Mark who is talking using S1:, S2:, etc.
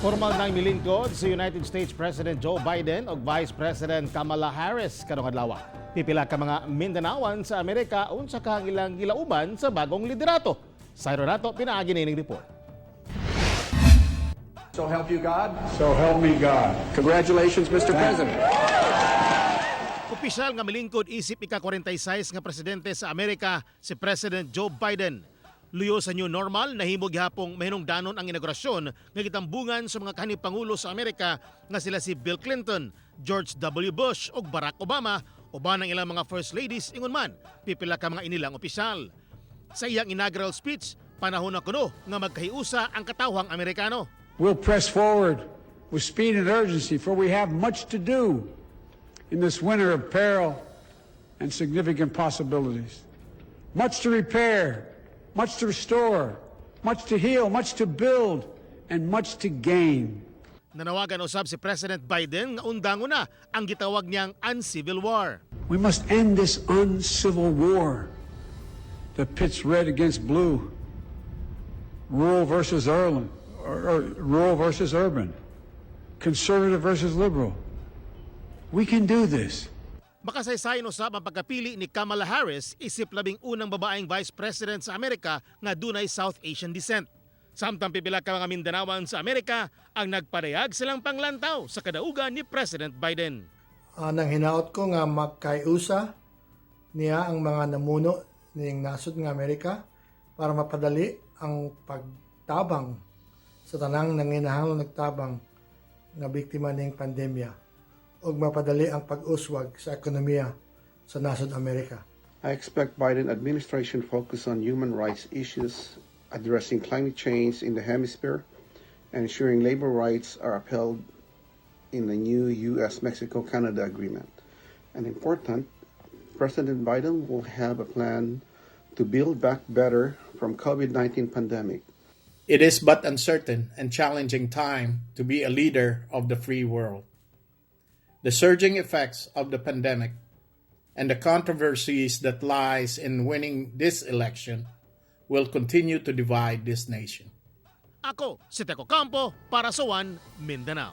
S1: Formal nang milingkod si United States President Joe Biden ug Vice President Kamala Harris karong adlaw. Pipila ka mga Mindanaoan sa Amerika, unsa ka ang ilang gilauban sa bagong liderato? Sa nato pinaagi nining report.
S2: So help you God.
S3: So help me God.
S2: Congratulations, Mr. President.
S1: Opisyal nga milingkod isip ika-46 nga presidente sa Amerika si President Joe Biden. Luyo sa new normal, nahimo gihapong mahinungdanon ang inaugurasyon nga gitambungan sa mga kanhi pangulo sa Amerika nga sila si Bill Clinton, George W. Bush ug Barack Obama uban ang ilang mga first ladies, ingon man pipila ka mga inilang opisyal. Sa iyang inaugural speech, panahon na kuno nga magkahiusa ang katawhang Amerikano.
S3: We'll press forward with speed and urgency, for we have much to do in this winter of peril and significant possibilities. Much to repair, much to restore, much to heal, much to build, and much to gain.
S1: Nanawagan usab si President Biden nga undangon na ang gitawag niyang uncivil war.
S3: We must end this uncivil war that pits red against blue, rural versus urban, or rural versus urban, conservative versus liberal. We can do this.
S1: Makasaysayan usab ang pagkapili ni Kamala Harris isip 11 babaeng vice president sa Amerika nga dunay South Asian descent. Samtang pipila ka mga Mindanaoan sa Amerika ang nagpadayag silang panglantaw sa kadaugan ni President Biden.
S4: Nang hinaot ko nga magkaiusa niya ang mga namuno ning nasod nga Amerika para mapadali ang pagtabang sa tanang nanginahanglan nagtabang nga biktima ning pandemya ug mapadali ang pag-uswag sa ekonomiya sa nasod Amerika.
S5: I expect Biden administration focus on human rights issues, addressing climate change in the hemisphere, and ensuring labor rights are upheld in the new U.S.-Mexico-Canada agreement. And important, President Biden will have a plan to build back better from COVID-19 pandemic.
S6: It is but uncertain and challenging time to be a leader of the free world. The surging effects of the pandemic and the controversies that lies in winning this election will continue to divide this nation.
S1: Ako si Teco Campo para sa One Mindanao.